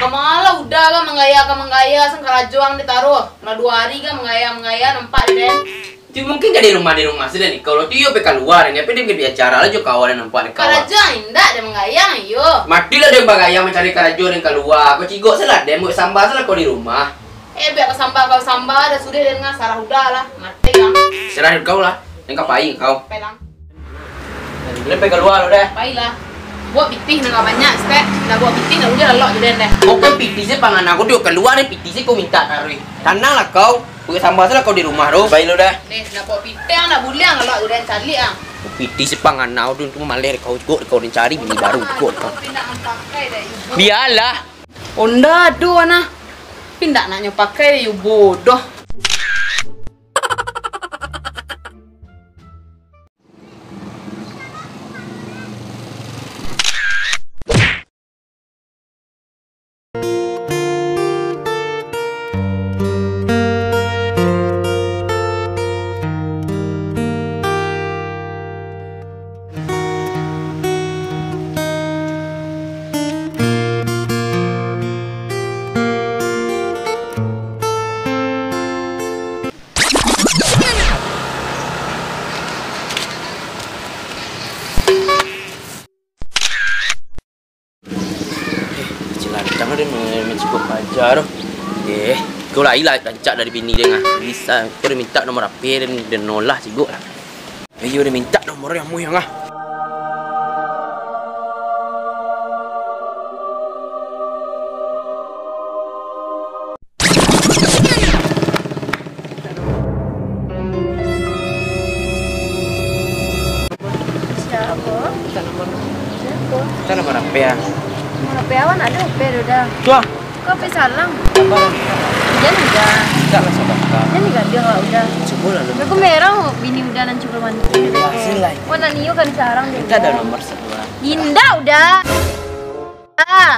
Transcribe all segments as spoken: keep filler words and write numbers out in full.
Malah udah lah manggaya ka manggaya, sang karajo ang ditaruh. Lah duo hari ka manggaya-manggaya, nampak deh. Tu mungkin jadi rumah di rumah sudah ni. Kalau tu iyo pai kalua ni, apo dia pai bicara lah jo kawan nampak di kawan. Karajo indak deh manggaya iyo. Matilah deh bagaya mancari karajo deh kalua. Kau cigok salah deh, buek samba salah kau di rumah. Eh, biar ka samba kau samba, dah sudah deh ngah, sarah udah lah. Mati ang. Serah kau lah. Nan ka pai kau. Pai lah. Len pai kalua lo deh. Pailah. Buek pitih nan ka banyak, stek. Lah buek pitih, lah udah lalok jo den deh. Kau kan pitih se pangana kau tu kalua deh, pitih se kau mintak taruih. Tananglah kau. Buek samba salah kau di rumah tu. Pai lo deh. Deh, nak buek pitih, nak buliang lalok jo den, caliak ang. Pitih se pangana kau tu, tu maleh kau jugok, kau den cari bini baru jugok kau. Bialah. Onda ado, nah. Tapi ndak nak nyo pakai, yo bodoh. Eh, cilantang den ma-, mancigok paja tu. Eh, kau lai lah rancak dari bini den ah. Bisa, kau den mintak nomor H P den, den nolak cigok lah. Iyo, den mintak nomor yang muyang ah. Siapo? Mintak nomor. Siapo? Mintak nomor H P ah. Nomor H P awan ado H P Uda. Tu ah. Kau H P salang. Apo? Jan Uda. Mintak lah sabar. Jan digaduah awak Uda. Cubo lah lu. Aku merah bini Uda nan cubo mandi. Hasil lah. Wah, nan iyo kan sarang deh. Mintak dah nomor satu ah. Indak Uda. Ah.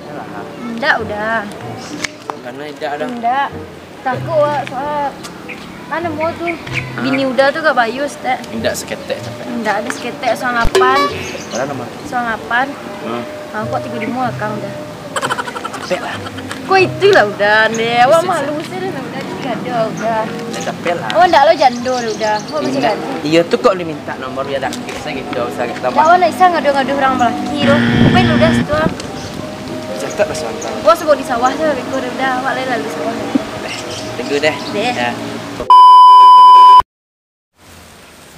Yalah. Indak Uda. Karena indak dah. Indak. Takuik wak, soal, anu, mo tu. Ah. Bini Uda tu gak bayus, tek. Indak saketek capek. Indak ado saketek, suang lapan. Bara nomor? Suang lapan. Hmm. Angkot tigo limo akang Uda. Capek lah. Kok itulah Uda, deh. Awak malu se deh, Uda ni gado Uda. Uda capek lah. Awak ndak lo jando deh Uda. Awak masih gado. Iyo tu kok dimintak nomor biar dak aktif sajo gitu, usah kita. Ndak, awak ndak bisa ngado-ngado urang balaki tu. Main Uda situ ah. Cakap lah suantang. Bos, bos di sawah tu, beko deh, Uda, awak lai lalu sawah. Tunggu deh. Deh. Ya.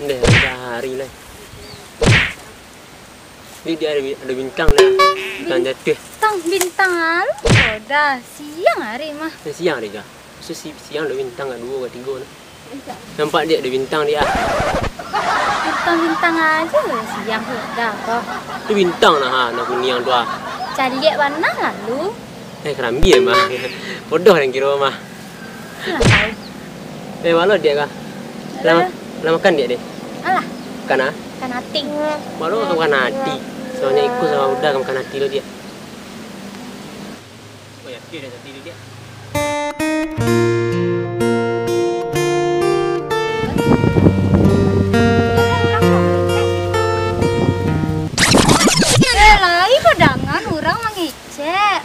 Deh, hari lah. Ni dia ada, ada bintang lah. Bintang jatuh. Bintang, bintang apo Uda, siang hari mah. Eh, siang hari kah? Maksud si-, siang ada bintang kat duo, kat tigo tu. Nampak diak ada bintang diak? Bintang-bintang ajo siang tu, dah apo? Tu bintang nah, ha, nan kuniang tu ah. Caliak bana lalu. Eh, karambia mah. Bodoh nan kiro mah. Lah tau. Eh, malu diak kah? Lah, eh, lah makan diak deh? Alah. Makan ah? Makan ating. Malu makan ati. Soalnya ikut sama Uda makan ati lo diak. Oh, yakin dah tadi tu, Diak? Eh, lai kau dangan urang mangecek.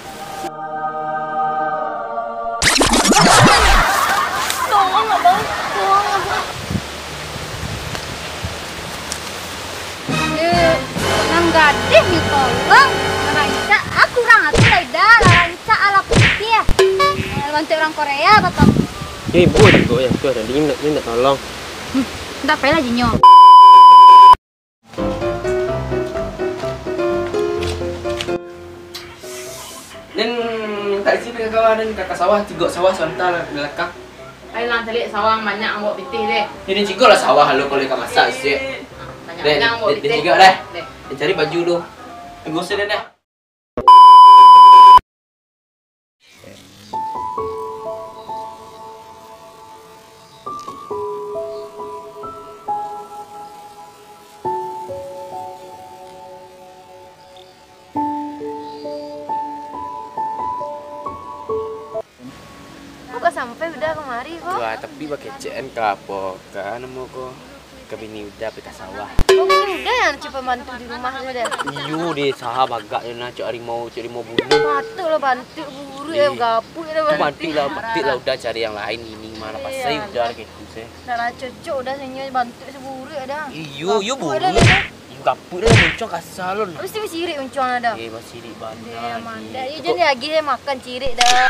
Tolong, Abang. Tolong, Abang. Eh, nan gadih ni tolong, rancak aku urang atu lai dah, lah rancak alah putiah. Eh, bantuak urang Korea, bapak. Ya, ibu jugo ya, tu ada di nak, ni nak tolong. Hmm, ndak payah lah jinyo. Nen, mintak izin ka kawan, nen, ka, ka sawah, cigok sawah, santa lah, balakang. Ai lah, caliak sawah banyak, ambo pitih deh. Jadi cigok lah sawah lo, kalau ka masak, sih. Banyak deh, ambo pitih. Cigok deh. Deh. Deh, cari baju lo. Tunggu sini deh. Kok sampai Uda kamari ko? Wah, tapi bakecekan ka apo ka namo ko? Ka bini Uda pai ka sawah. Oh, bini Uda nan cari pambantu di rumah tu, Da? Iyo, deh, saha bagak deh, nah, cak harimau, cak harimau bunuh. Patuiklah bantuak buruak, eh, gapuik lah. Tu bantuak lah, patuiklah Uda cari yang lain, ini mah lah pasai Uda gitu, seh. Dah lah cocok Uda, sanya bantuak saburuak dah. Iyo, iyo, gapuik buruak. Iyo, gapuik lah, muncuang kasar lo, nah. Mesti basirik muncuang dah. Eh, basirik bana. Deh, aman dah. Iyo, jan lagi, eh, makan cirik dah.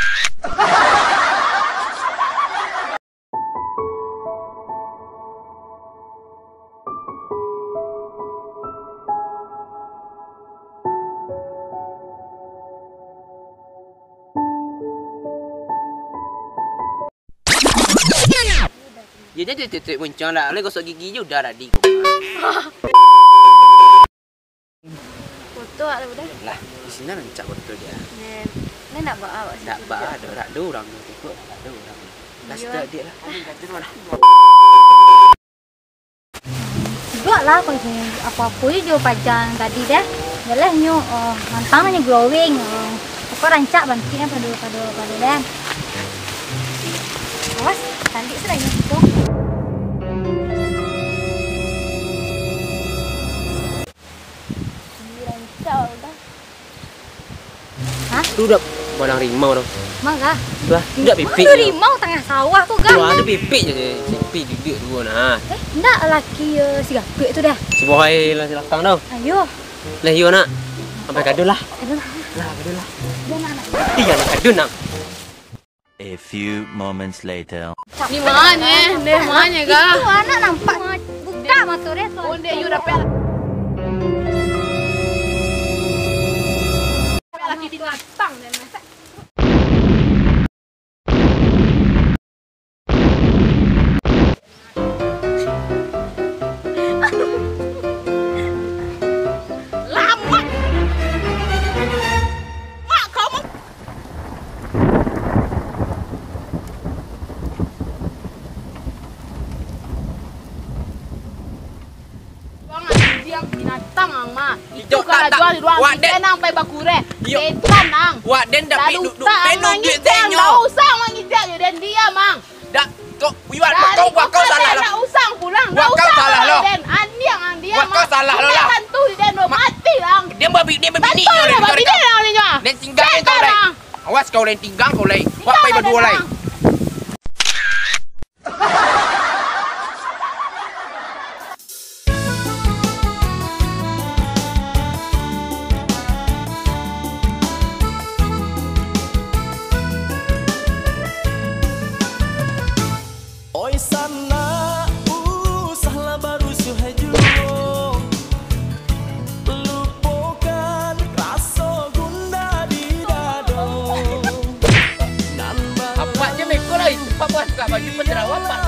Yo, jan tutuik-tutuik muncuang lah. Lai gosok gigi jo Uda tadi ko. Foto awak dah. Lah, di siko rancak foto dia. Neh, neh nak baa awak situ? Ndak baa, dak ado urang tu, cukuik lah, dak ado urang. Lah, iyo. Situ adiak lah. Ibo lah, apo-apo jo paja tadi deh. Jaleh nyo, eh, mantang nyo glowing, eh, apo rancak bantuaknyo pado, pado, pado deh. Awas, cantik sudah nyo tu. Ih, rancak Uda. Hah? Tu dak padang rimau tu. Manga? Lah, dak pipik. Rimau tangah sawah tu, Ga. Wah, ado pipik je, pipik duduak duo nah. Eh, ndak laki, eh, si Gapik tu dah. Si Bohai lah si lakang tu. Ayo. Lah, iyo nak. Sampai kadun lah. Kadun lah. Lah, kadun lah. Iyo nak, nak. Iyo nak, kadun nak. A few moments later. Di mano, eh? Di mano, Ga? Itu anak nampak buka mato dia tu. Onde yu dapek. Laki binatang, dan masak. Lamak! Mak kau mah. Buang anjiang binatang ang mah. Itu kalau jual di ruang kita nang pai bakureh. Setan ang. Wak den dak pi duduk, pen duduak tenyo. Ndak usah mangijak je den diam ang. Dak, kau, Iwan, kau, kau salah lah. Ndak usah pulang. Wak kau salah lah. Den, andiang ang diam. Wak kau salah lah. Hantu di den mati ang. Dia babi, dia babini. Betul lah, babini lah. Den tinggal kau lai. Awas kau lai, tinggal kau lai. Wak pai baduo lai. Oi sanak, usahlah barusuah juo. Lupokan raso gundah di dado. Nan ba- Apak je meko lai, apak bukan suka baju penjarawa, apak